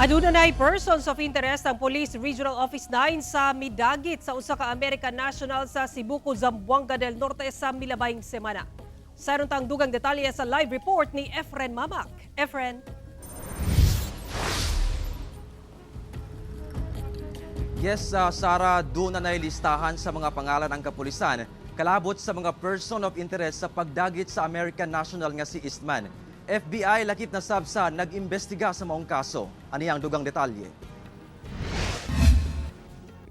Aduna nay persons of interest ang Police Regional Office 9 sa midagit sa usa ka American national sa Sibuco, Zamboanga del Norte sa milabayng semana. Sa tang dugang detalye sa live report ni Efren Mamak. Efren. Yes, Sara, doon na listahan sa mga pangalan ang kapulisan kalabot sa mga person of interest sa pagdagit sa American national nga si Eastman. FBI lakip na sab sa nag-imbestiga sa maong kaso. Ani ang dugang detalye.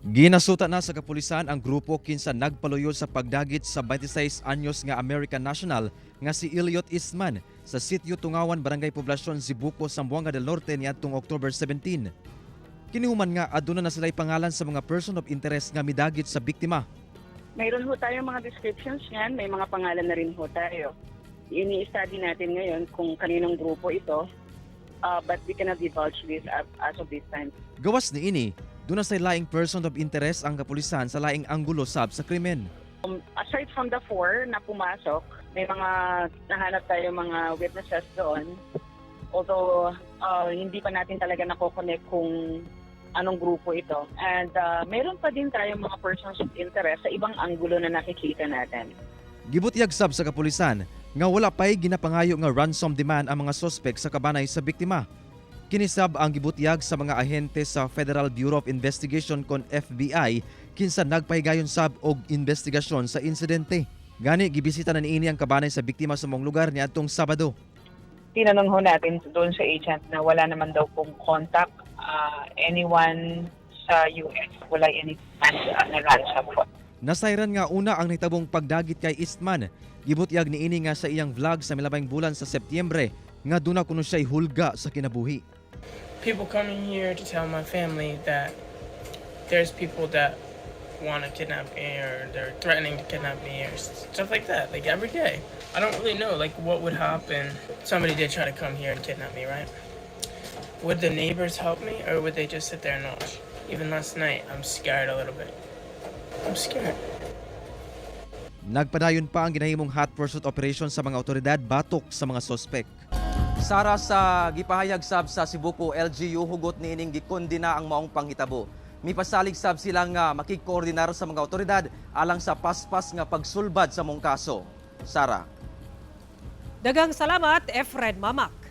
Ginasuta na sa kapulisan ang grupo kinsa nagpaluyod sa pagdagit sa 26 anyos nga American national nga si Elliot Eastman sa sitio Tungawan, Barangay Poblacion, Sibuco, Zamboanga del Norte niadtong October 17. Kinihuman nga aduna na sila'y pangalan sa mga person of interest nga midagit sa biktima. Mayroon ho tayong mga descriptions niyan, may mga pangalan na rin ho tayo. Ini-study natin ngayon kung kaninong grupo ito, but we cannot divulge this as of this time. Gawas ni ini, duna say laing person of interest ang kapulisan sa laing anggulo sab sa krimen. Aside from the four na pumasok, may mga nahanap tayo mga witnesses doon. Although hindi pa natin talaga nako-connect kung anong grupo ito. And meron pa din tayong mga persons of interest sa ibang anggulo na nakikita natin. Gibutyag sab sa kapulisan nga wala pa'y ginapangayo nga ransom demand ang mga sospek sa kabanay sa biktima. Kinisab ang gibutyag sa mga ahente sa Federal Bureau of Investigation kon FBI kinsa nagpahigayon sab og investigasyon sa insidente. Gani gibisita na niini ang kabanay sa biktima sa maong lugar niadtong Sabado. Tinanong ho natin doon sa agent na wala naman daw pong contact anyone sa US, wala any plans na ransom po. Nasayran nga una ang nahitabong pagdagit kay Eastman. Gibutyag niini nga sa iyang vlog sa milabayng bulan sa Setyembre nga duna kuno siya'y hulga sa kinabuhi. People coming here to tell my family that there's people that want to kidnap me or they're threatening to kidnap me or stuff like that, like every day. I don't really know, like, what would happen if somebody did try to come here and kidnap me, right? Would the neighbors help me or would they just sit there and watch? Even last night, I'm scared a little bit. I'm scared. Nagpadayon pa ang ginahimong hot pursuit operation sa mga otoridad batok sa mga sospek. Sara, sa gipahayag sab sa Sibuco LGU, hugot niining gikondena ang maong panghitabo. Mipasalig sab sila nga makigkoordinar sa mga otoridad alang sa paspas nga pagsulbad sa maong kaso. Sara. Daghang salamat, Efren Mamak.